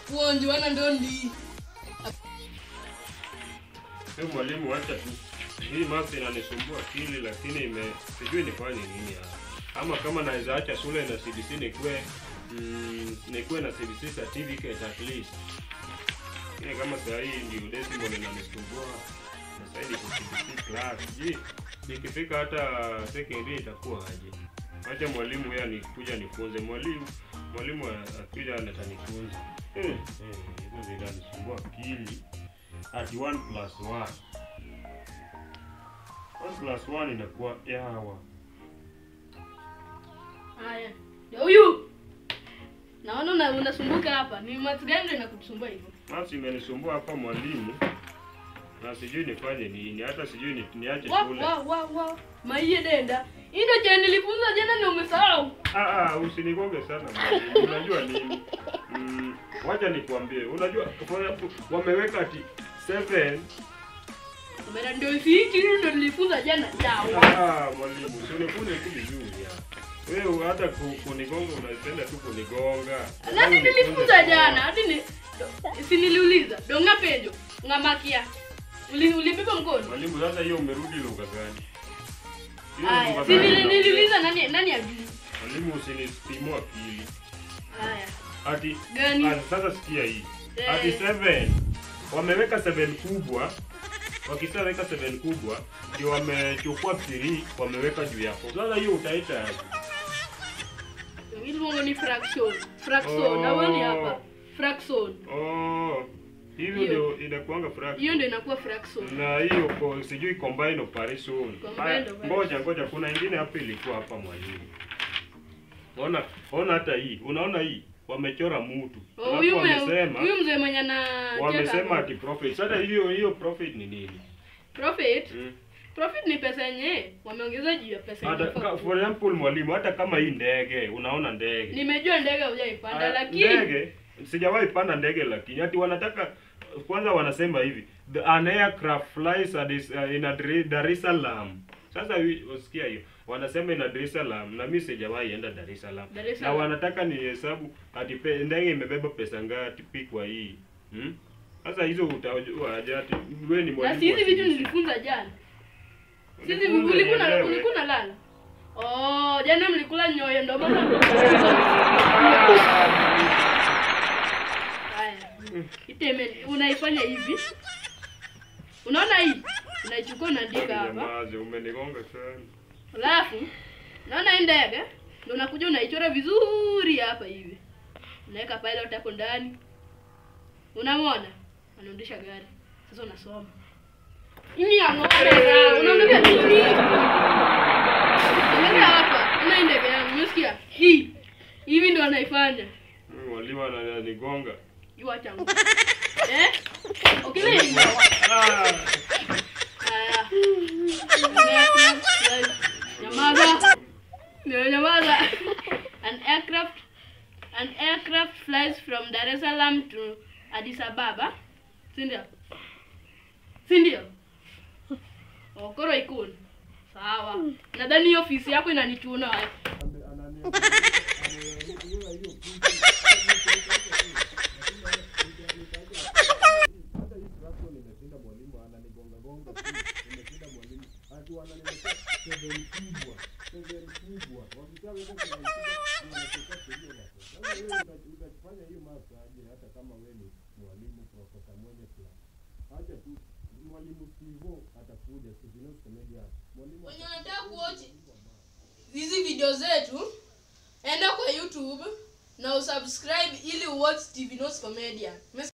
Kuonjuana ndondi. Hebu mwalimu, acha tu. Hii maths inanisumbua akili, lakini sijui nifanye nini hapa. Ama kama naweza acha shule na CBC nikuwe na CBC certificate at least. Ile kama saa hii ndio decimal inanisumbua. Na saa hii niko CBC class. Je, nikifika hata secondary itakuwa aje? Acha mwalimu yeye anikuja nifunze. Mwalimu akija anatanifunza. Hizo zinanisumbua akili. Ati 1 + 1. 1 + 1 inakuwa yawa. Haya. Ndio huyu. Naona unasumbuka hapa. Ni maths gani ndio inakusumbua hivyo? Maths imenisumbua hapa mwalimu. Na sijui nifanye nini. Hata sijui niache shule. Wa. Maiye denda. Ndio je nilifunza jana na umesahau. Usinigonge sana mwalimu. Unajua nini? Wacha nikuambie. Unajua wameweka ati 7. Mara ndio hiki ndio nilifunza jana. Sawa. Mwalimu, usinifunze tu vizuri ya. Wewe hata kunigonga unapenda tu kunigonga. Nani nilifunza jana? Hadi ni si niliuliza. Donga penjo, ngamakia. Ulibeba mkono. Mwalimu, sasa hiyo umerudi lugha gani? Haya, si niliuliza nani ajui? Mwalimu, usinipimue akili. Haya. Ati gani? Sasa sikia hii. Ati 7. Wameweka 7 kubwa. Wakishaweka 7 kubwa ndio wamechukua 3 wameweka juu yako. Sasa hiyo utaita aje? Hilo ni fraction. Fraction. Na wewe ni hapa. Fraction. Oh. Hiyo ndio inakuanga fraction. Hiyo ndio inakuwa fraction. Na hiyo sijui combine operation. Ngoja kuna nyingine hapa ilikuwa hapa mwalimu. Ona hata hii. Unaona hii? Wamechora mtu. Huyu mzee mwenye ana wamesema ati profit. Sasa hiyo profit ni nini? Profit? Profit ni pesa yenyewe. Wameongeza juu ya pesa yenyewe. For example mwalimu, hata kama hii ndege, unaona ndege. Nimejua ndege hujaipanda lakini ndege sijawahi panda ndege, lakini ati wanataka kwanza wanasema hivi, an aircraft flies in Dar es Salaam. Sasa usikia hiyo. Wanasema ina Dar es Salaam na mimi sijawahi enda Dar es Salaam. Na wanataka ni hesabu ati ndege imebeba pesa ngapi kwa hii. Sasa hizo utajua aje ati wewe ni mwalimu. Na si hizi vitu nilifunza jana. Sisi ulikuwa unalala. Oh, jana mlikula nyoyo ndio maana. Haya. Iteme unaifanya hivi. Unaona hii? Unaichukua unaandika hapa. Maze umenigonga sana. Alafu naona hii ndege ndio unakuja unaichora vizuri hapa hivi. Unaweka pilot hapo ndani. Unamwona? Anaendesha gari. Sasa unasoma. Ini ya ng'ombe na unaangalia nini? Angalia hapa. Una ndege yangu, umesikia? Hii. Hivi ndio anaifanya. Mwalimu ananigonga. Yua changu. Eh? Okay. Ah. Nyamaza. Nyamaza. An aircraft flies from Dar es Salaam to Addis Ababa. Si ndio? Okoro ikun. Sawa. Nadhani hiyo ofisi yako inanichuna wewe. Wenye wanataka kuwatch hizi video zetu, enda kwa YouTube na usubscribe ili uwatch TV Notes Comedian.